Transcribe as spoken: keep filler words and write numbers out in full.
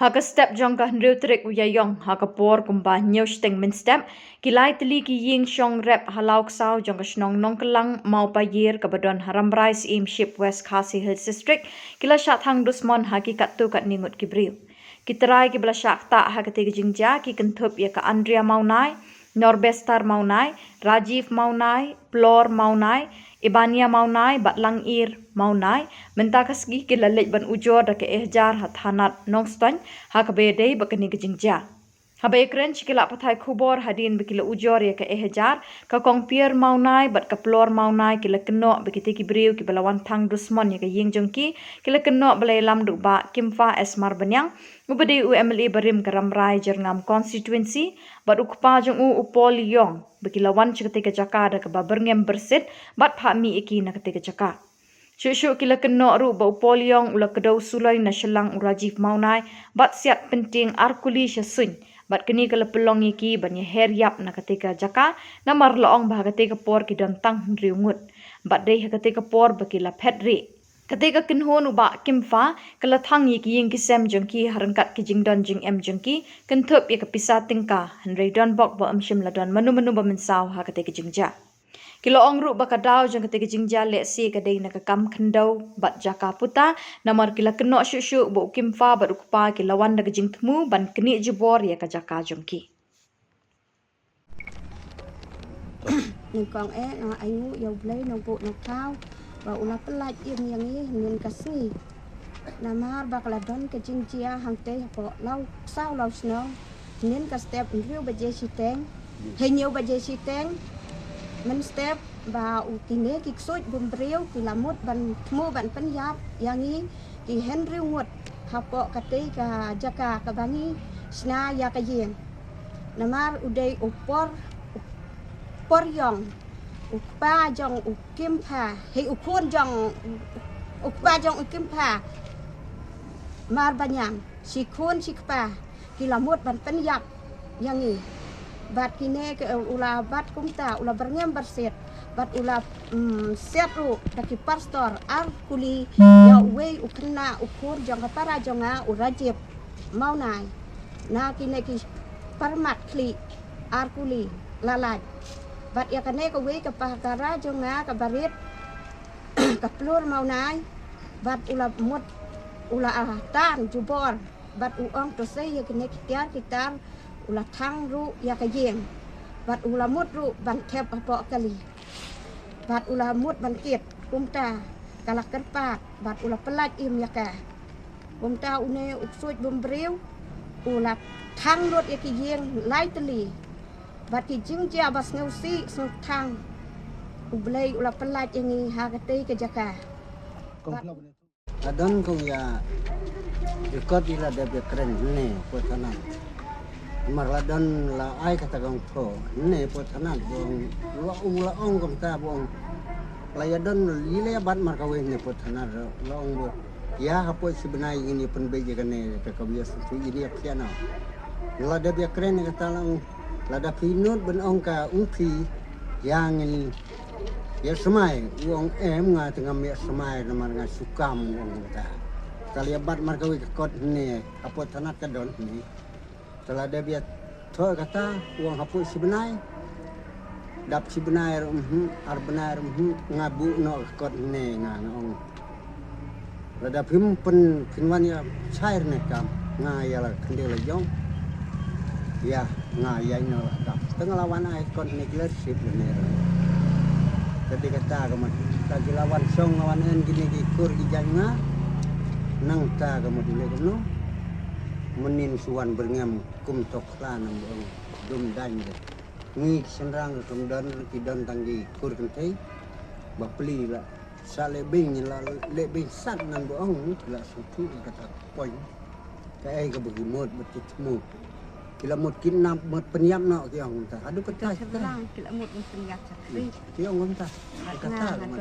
Ha ka step jong ka hynriew tarik u Ïaïong, ha ka por kumba hynñiew shiteng mynstep, ki lai tylli ki ïing shong rep ha Lawksaw jong ka shnong Nongkylang Mawpaier kaba don ha Rambrai Syiemship West Khasi Hills District, ki la shah thang dusmon ha ki katto katne ngut ki briew. Ki trai kiba la shah ktah ha katei ka jingjia ki kynthup ïa ka Andrea Mawnai, Norbestar Mawnai, Rajiv Mawnai, Plor Mawnai, Ibania Mawnai bad Langir Mawnai. Mynta ka sngi ki la leit ban ujor da ka E hajar ha thanat Nongstoiñ ha kaba ïadei bad kane ka jingjia. Haba ïakren sha ki lad pathai khubor hadien ba ki la ujor ïa ka E hajar, ka Kong Pier Mawnai bad ka Plor Mawnai ki la kynnoh ba kitei ki briew kiba la wan thang dusmon ïa ka ïing jong ki, ki la kynnoh ba la ïalam da u Bah Kimfa S Marbaniang, uba dei u M L A barim ka Rambrai Jyrngam Constituency, bad u kpa jong u, u Paul Ïong, ba ki la wan sha katei ka jaka da kaba byrngem byrsit bad phah mih ïa ki na katei ka jaka. Shuh shuh ki la kynnoh ruh ba u Paul Ïong u la kdew suloi na shyllangh u Rajiv Mawnai bad siat pyntieng ar kuli sha suiñ, bad kane ka la pynlong ïa ki ban ïaher ïap na katei ka jaka, namar la ong ba ha katei ka por ki don tang hynriew ngut, bad dei ha katei ka por ba ki la phet rieh. Katei ka kynhun u Bah Kimfa ka la thang ïa ki ïing ki sem jong ki ha ryngkat ki jingdon jingem jong ki, kynthup ïa ka pisa tyngka, hynrei don bok ba ym shym la don mano mano ba mynsaw ha katei ka jingjia. Ki la ong ruh ba ka daw jong katei ka jingjia lehse ka dei na ka kam khyndew bad jaka puta, namar ki la kynnoh shuh shuh ba u Kimfa bad u kpa ki la wan da ka jingthmu ban knieh jubor ïa ka jaka jong ki. Nyngkong eh nga ainguh ïa U Blei Nongbuh Nongthaw ba u la pyllait im ïa ngi hynnin ka sngi. Namar ba ka la don ka jingjia hangtei hapoh Lawksaw Lawshnong, hynnin ka step hynriew baje shiteng, hynñiew baje shiteng mynstep, ba u kine ki ksuid bymbriew ki la mut ban thmu ban pynïap ïa ngi ki hynriew ngut hapoh katei ka jaka kaba ngi shna ïa ka ïing. Namar u dei u Por, u Por Ïong, u kpa jong u Kimfa, hei, u khun jong, u kpa jong u Kimfa Marbaniang, shi khun shi kpa, ki la mut ban pynïap ïa ngi. Bad kine ki, u la bat kumta, u la byrngem byrsit, bad u la, mm, siat ruh da ki pastor ar kuli ïa uwei u khynnah u khun jong ka para jong nga, u Rajiv Mawnai. Na kine ki pyrmat khlieh ar kuli la lait. Bad ïa kane kawei ka para jong nga kaba rit, ka Plor Mawnai, bad u la mut, u la, ah, tan jubor, bad u ong to sei ïa kine ki tiar ki tar, u la thang ruh ïa ka ïing, bad u la mut ruh ban thep hapoh kali, bad u la mut ban kit, kumta ka la kyrpad, bad u la pyllait im ïa ka. Kumta une u ksuid bymbriew u la thang lut ïa ki ïing lai tylli. Bad ki jingjia ba sngewsih sngewthang, U Blei u la pyllait ïa ngi ha katei ka jaka. Bad la don kong ïa record ïa la dep ïakren ne po thanan. Mar la don la ai kata kong pho ne po thanan, bong la ong, la ong kong ta bong. La ïa don li la ïa bat mar kawei ne po thanan, la ong bo. Ïa hapoh shi bnai ngin ïa pynbeit ïa kane, te ka bias tu ini ïa phi na. La dep ïakren ïa kata la ong, la dep phi nud ban ong ka ung phi, ïa ngin ïa smai, u ong em nga te ngam ïa smai namar nga shu kam, u ong kata. Te la ïa bat mar kawei ka kot ne, hapoh thanat ka don ne. Te la dep ïa thoh kata, u ong hapoh shi bnai. Dap shi bnai ruh, mhm, ar bnai ruh, mhm, nga buh noh ka kot ne nga, nga ong. Lada phim pyn, phin wan ïa shai ne kam, nga ïa la khyndiat la jong. Ïa, nga ïa ino la kam. Te nga la wan ai kot ne ki la receive ne. Te dei kata ka mut. Te ki la wan shong, nga wan en kine ki kur ki jaiñ nga. Nangta ka mut leh kumno. Mynnin shu wan byrngem kum tok la nam ong. Dum daiñ de. Ngi ki shynrang ruh ym don, ki don tang ki kur kynthei. Ba pli la. Sa leh beiñ la, leh beiñ sat ngan ba ong la sngewthuh ïa kata ka point. Kaei kaba ki mut bad ki thmu. Ki la mut kidnap, mut pynïap noh ki ong mynta. Haduh katta. Ki la mut pynïap sa. Ki ong mynta. Kata ka mut.